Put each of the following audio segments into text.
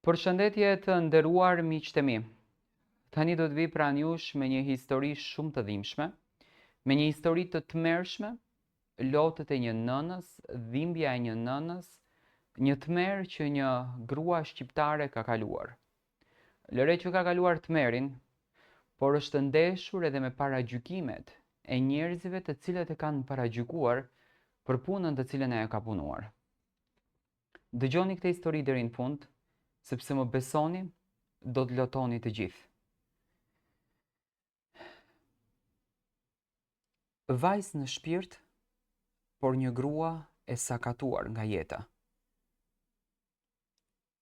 Përshëndetje të nderuar miqtë e mi. Tani do të vij pranë jush me një histori shumë të dhimbshme, me një histori të tmerrshme, lotët e një nënës, dhimbja e një nënës, një tmerr që një grua shqiptare ka kaluar. Lëre që ka kaluar tmerrin, por është ndeshur edhe me paragjykimet e njerëzve të cilët e kanë paragjykuar për punën të cilën ajo ka punuar. Dëgjoni këtë histori deri në fund, sepse më besoni, do të lotoni të gjithë. Vajzë në shpirt, por një grua e sakatuar nga jeta.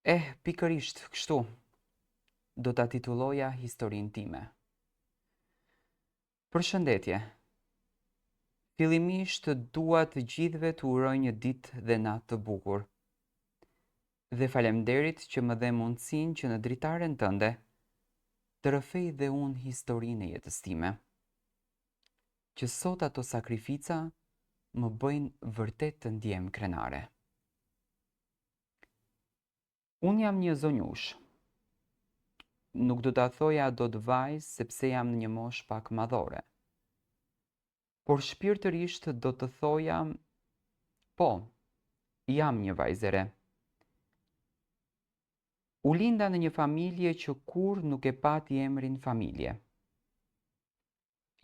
Eh, pikërisht kështu do ta titulloja historinë time. Përshëndetje! Fillimisht dua të gjithëve t'u uroj një ditë dhe natë të bukur. Dhe faleminderit që më dhe mundësinë që në dritaren tënde të rrëfej dhe unë historinë e jetës time. Që sot ato sakrifica më bëjnë vërtet të ndjehem krenare. Unë jam një zonjushë. Nuk do ta thoja dot vajzë sepse jam në një moshë pak madhore. Por shpirtërisht do të thoja po, jam një vajzë e re. U linda në një familje që kurrë nuk e pati emrin familje.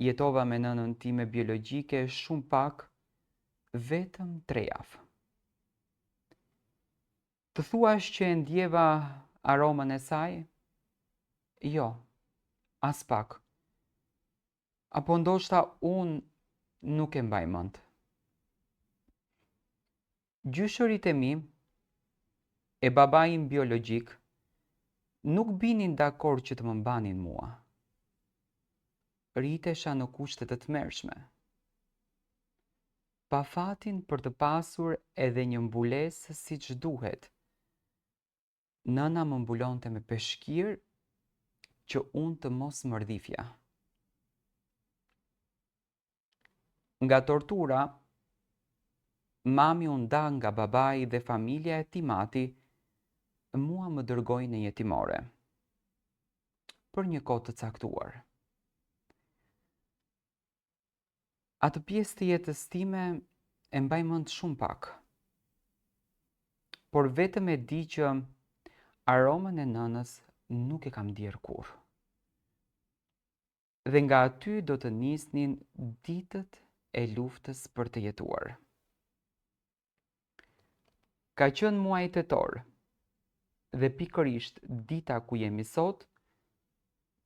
Jetova me nënën time biologjike shumë pak, vetëm tre javë. Të thuash që e ndjeva aromën e saj? Jo, aspak. Apo ndoshta unë nuk e mbaj mend. Gjyshërit e mi e babai im biologjik nuk binin dakord që të më mbanin mua. Rritesha në kushte të tmerrshme. Pa fatin për të pasur edhe një mbulesë siç duhet. Nëna më mbulonte me peshkir që unë të mos mërdhifja. Nga tortura, mami u nda nga babai dhe familja e tim ati mua më dërgoi në jetimore për një kohë të caktuar. Atë pjesë të jetës time e mbaj mend shumë pak. Por vetëm e di që aromën e nënës nuk e kam ndjerë kurrë. Dhe nga aty do të nisnin ditët e luftës për të jetuar. Ka qenë muaji tetor dhe pikërisht dita ku jemi sot,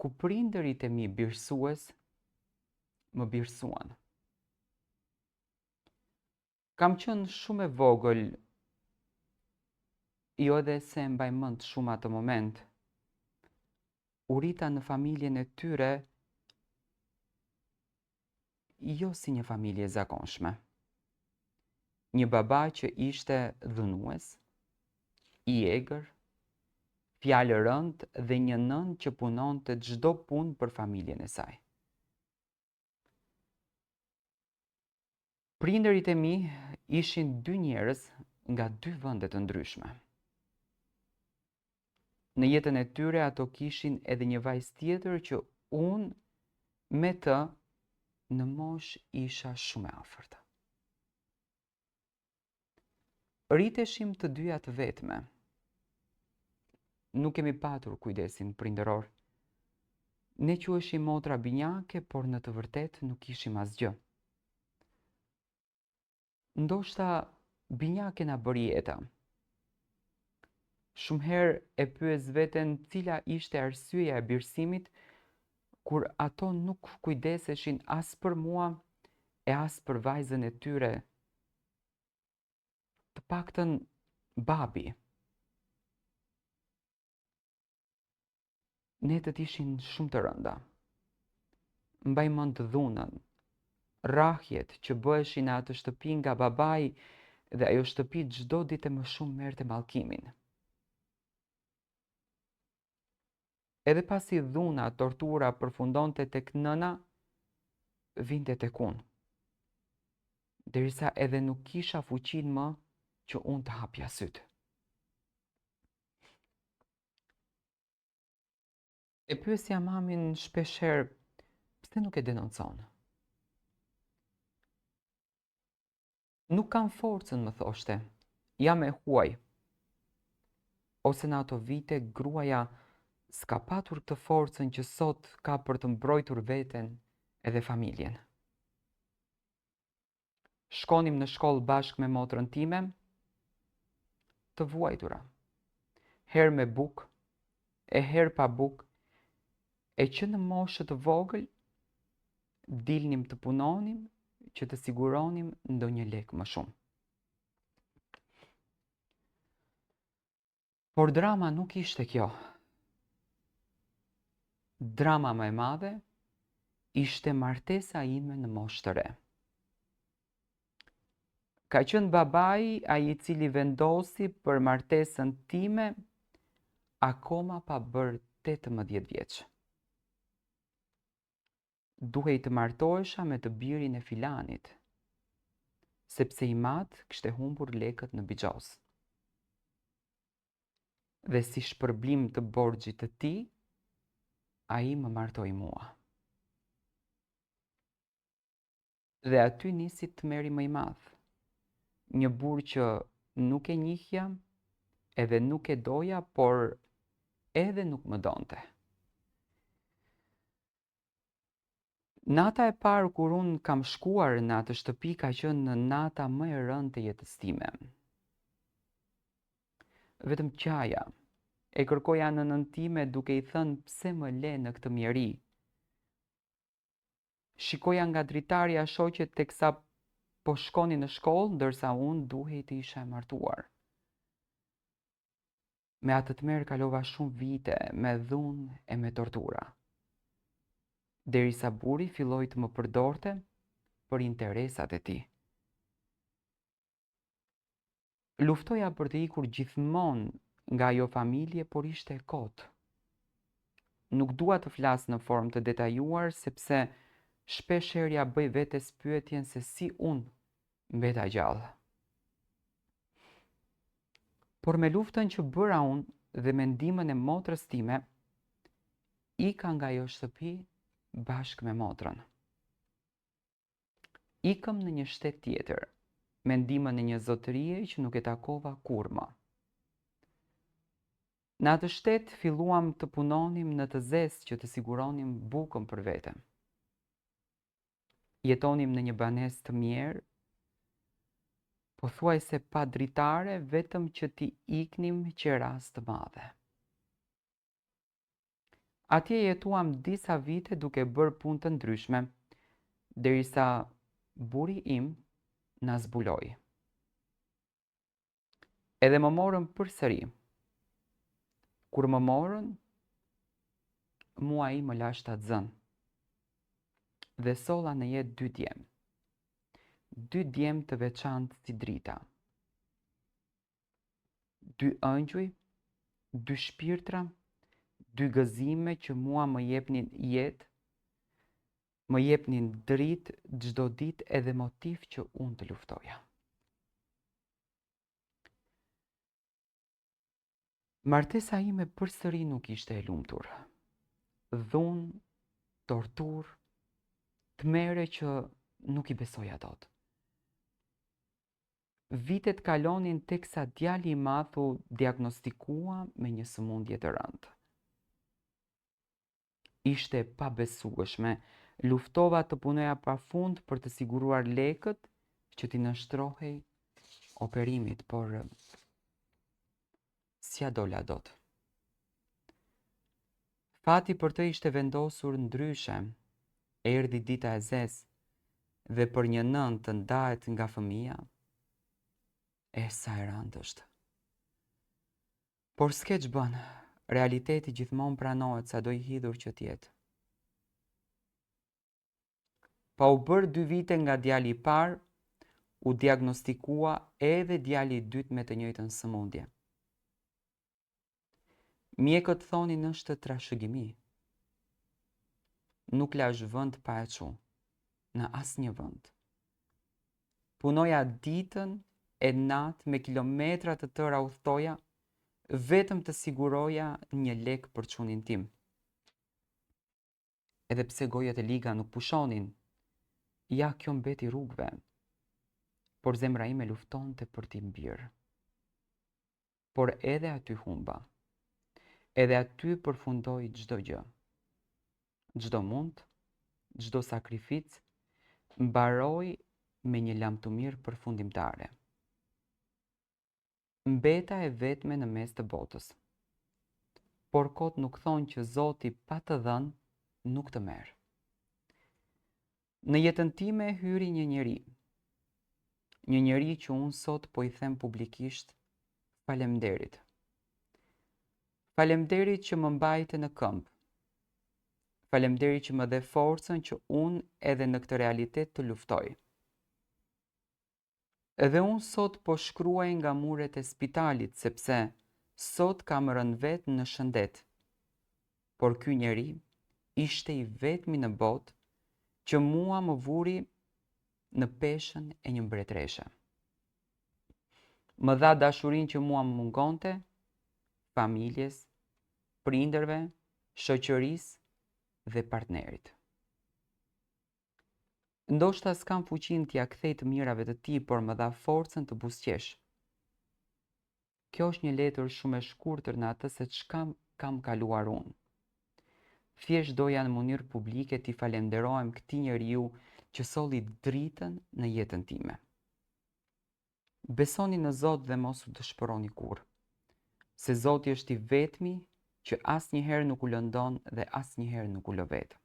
ku prindërit e mi birësues më birësuan. Kam qenë shumë e vogël, jo edhe se e mbaj mend shumë atë moment. U rrita në familjen e tyre jo si një familje e zakonshme. Një baba që ishte dhunues, i egër, fjalërëndë dhe një nënë që punonte çdo punë për familjen e saj. Prindërit e mi ishin dy njerëz nga dy vende të ndryshme. Në jetën e tyre ato kishin edhe një vajzë tjetër që unë me të në moshë isha shumë e afërt. Rriteshim të dyja të vetme. Nuk kemi patur kujdesin prindëror. Ne quheshim motra binjake, por në të vërtetë nuk ishim asgjë. Ndoshta binjake na bëri jeta. Shumë herë e pyes veten cila ishte arsyeja e birësimit kur ato nuk kujdeseshin as për mua e as për vajzën e tyre. Të paktën babi. Netët ishin shumë të rënda. Mbaj mend dhunën, rrahjet që bëheshin në atë shtëpi nga babai dhe ajo shtëpi çdo ditë e më shumë merrte mallkimin. Edhe pasi dhuna, tortura përfundonte tek nëna, vinte tek unë. Derisa edhe nuk kisha fuqinë më që unë të hapja sytë. E pyesja mamin shpeshherë, pse nuk e denoncon? Nuk kam forcën, më thoshte, jam e huaj. Ose në ato vite gruaja s'ka patur këtë forcën që sot ka për të mbrojtur veten edhe familjen. Shkonim në shkollë bashkë me motrën time, të vuajtura. Herë me bukë, e herë pa bukë, e që në moshë të vogël, dilnim të punonim që të siguronim ndonjë lek më shumë. Por drama nuk ishte kjo. Drama më e madhe ishte martesa ime në moshë të re. Ka qenë babai ai i cili vendosi për martesën time akoma pa bërë 18 vjeç. Duhej të martohesha me të birin e filanit, sepse im atë kishte humbur lekët në bixhoz. Dhe si shpërblim të borxhit të tij, ai më martoi mua. Dhe aty nisi tmerri më i madh. Një burrë që nuk e njihja, edhe nuk e doja, por edhe nuk më donte. Nata e parë kur unë kam shkuar në atë shtëpi ka qenë nata më e rëndë e jetës time. Vetëm qaja. E kërkoja nënën time duke i thënë pse më le në këtë mjerim. Shikoja nga dritarja shoqet teksa po shkonin në shkollë, ndërsa unë duhej të isha e martuar. Me atë tmerr kalova shumë vite, me dhunë e me tortura. Derisa burri filloi të më përdorte për interesat e tij. Luftoja për të ikur gjithmonë nga ajo familje, por ishte e kotë. Nuk dua të flas në formë të detajuar sepse shpeshherë ia bëj vetes pyetjen se si unë mbeta gjallë. Por me luftën që bëra unë dhe me ndihmën e motrës time, ika nga ajo shtëpi bashkë me motrën. Ikëm në një shtet tjetër, me ndihmën e një zotërie që nuk e takova kurrë më. Në atë shtet filluam të punonim në të zezë që të siguronim bukën për vete. Jetonim në një banesë të mjerë, pothuajse pa dritare, vetëm që t'i iknim qerasë të madhe. Atje jetuam disa vite duke bërë punë të ndryshme, derisa burri im na zbuloi. Edhe më morën përsëri. Kur më morën, mua ai më la shtatzënë. Dhe solla në jetë dy djem. Dy djem të veçantë si drita. Dy ëngjuj, dy shpirtra, dy gëzime që mua më jepnin jetë, më jepnin dritë çdo ditë edhe motiv që unë të luftoja. Martesa ime përsëri nuk ishte e lumtur. Dhunë, torturë, tmerre që nuk i besoja dot. Vitet kalonin teksa djali i madh u diagnostikua me një sëmundje të rëndë. Ishte e pabesueshme. Luftova të punoja pafund për të siguruar lekët që t'i nënshtrohej operimit, por s'ia dola dot. Fati për të ishte vendosur ndryshe. Erdhi dita e zezë dhe për një nënë të ndahet nga fëmija, e sa e rëndë është. Por s'ke ç'bën, realiteti gjithmonë pranohet sado i hidhur që të jetë. Pa u bërë dy vite nga djali i parë, u diagnostikua edhe djali i dytë me të njëjtën sëmundje. Mjekët thonin është trashëgimi. Nuk lashë vend pa e çu, në asnjë vend. Punoja ditën e natë me kilometra të tëra udhëtoja, vetëm të siguroja një lek për çunin tim. Edhe pse gojët e liga nuk pushonin, ja kjo mbeti rrugëve. Por zemra ime luftonte për tim bir. Por edhe aty humba. Edhe aty përfundoi çdo gjë. Çdo mund, çdo sakrificë mbaroi me një lamtumirë përfundimtare. Mbeta e vetme në mes të botës. Por kot nuk thonë që Zoti pa të dhënë nuk të merr. Në jetën time hyri një njeri. Një njeri që unë sot po i them publikisht faleminderit. Faleminderit që më mbajte në këmbë. Faleminderit që më dhe forcën që unë edhe në këtë realitet të luftoj. Edhe unë sot po shkruaj nga muret e spitalit sepse sot kam rënë vetë në shëndet. Por ky njeri ishte i vetmi në botë që mua më vuri në peshën e një mbretëreshe. Më dha dashurinë që mua më mungonte, familjes, prindërve, shoqërisë dhe partnerit. Ndoshta s'kam fuqinë t'ia kthej të mirave të tij, por më dha forcën të buzëqesh. Kjo është një letër shumë e shkurtër në atë se çka kam kaluar unë. Thjesht doja në mënyrë publike t'i falenderohem këtij njeriu që solli dritën në jetën time. Besoni në Zot dhe mos u dëshpëroni kurrë, se Zoti është i vetmi që asnjëherë nuk u lëndon dhe asnjëherë nuk u lë vetëm.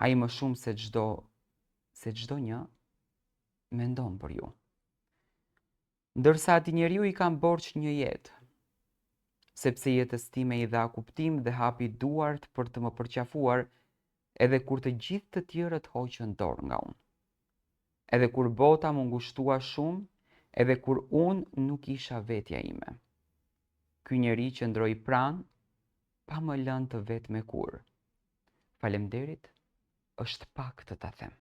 Ai më shumë se çdo se çdo një mendon për ju. Ndërsa atij njeriu i kam borxh një jetë, sepse jetës time i dha kuptim dhe hapi duart për të më përqafuar edhe kur të gjithë të tjerët hoqën dorë nga unë. Edhe kur bota m'u ngushtua shumë, edhe kur unë nuk isha vetja ime. Ky njeri qëndroi pranë, pa më lënë të vetme kurrë. Faleminderit, është pak të ta them.